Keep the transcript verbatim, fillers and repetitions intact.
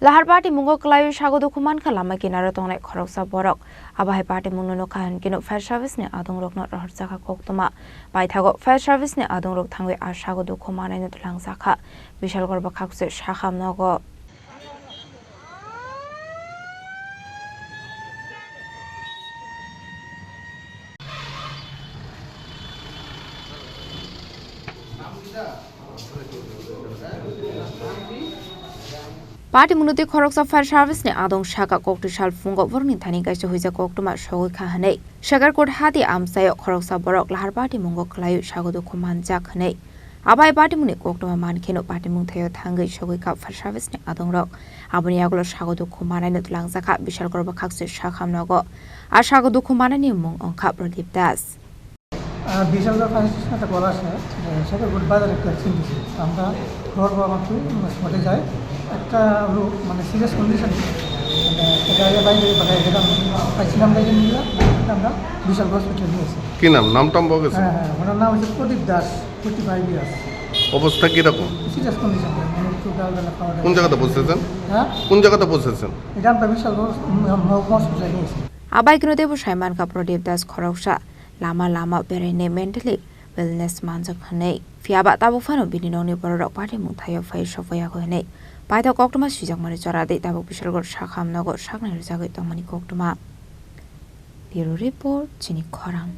Lahar patimungo kwlaiwi sago dukhu mankha lama kinaro tongnai khoroksa borok. Abo hai patimungno nukha hwnkhe no fire service ni adongrokno rohorjakha koktwma. Paithago fire service ni adongrok thangwi a sago dukhu manaino twlangjakha Bishalgarh bwkhakse Sakham nogo. Patimungno tei khoroksa fire service ni adong saka koktwi sal phungo borokni thani kaisa huijak koktwma sogwi kha hwnwi. Shakarkot hati amchaio khoroksa borok lahar patimungo kwlaiwi sago dukhu manjak hwnwi. Abai patimungni koktwma mankheno patimung thaio thangwi sogwi kha fire service ni adongrok. Aboni yagulo sago dukhu manaino twlangjakha Bishalgarh bwkhakse Sakham nogo. A sago dukhu manaini mung wngkha Pradip Das. Ah, Bishalgarh fire station একটা কল আসে, যে সবে গুড বাজারে একটা অ্যাক্সিডেন্ট হয়েছে। তো আমরা খবর পাওয়া মাত্রই আমরা স্পটে যাই। একটা লোক মানে সিরিয়াস কন্ডিশন, মানে একটা গাড়ি বাইরে বাগায় গেলাম, পাইছিলাম গাড়ি নিয়ে, আমরা বিশালগড় হসপিটাল নিয়ে এসে। কি নাম? নাম টাম বলা গেছে? হ্যাঁ, হ্যাঁ, ওনার নাম হচ্ছে প্রদীপ দাস, ফর্টি ফাইভ ইয়ার্স। অবস্থা কিরকম? সিরিয়াস কন্ডিশন, মানে একটু গাল গালা খাওয়া দাওয়া। কোন জায়গাতে পৌঁছেছেন? হ্যাঁ? কোন জায়গাতে পৌঁছেছেন? এটা আমরা বিশালগড় মহকুমা হসপিটালে নিয়ে এসে। Abai kino teibo sai mankha Pradip Das khoroksa lama lama berainai mentally wellness manjak hwnwi. Phiya ba tabuk phano bini nokni bororok patimung thaio phai sophaiyakho hwnwi paithak koktwma swijakmani chora tei tabuk Bishalgarh Sakham nogo saknai rwjagwi tongmani koktwma. Bureau Report, Chini Khorang.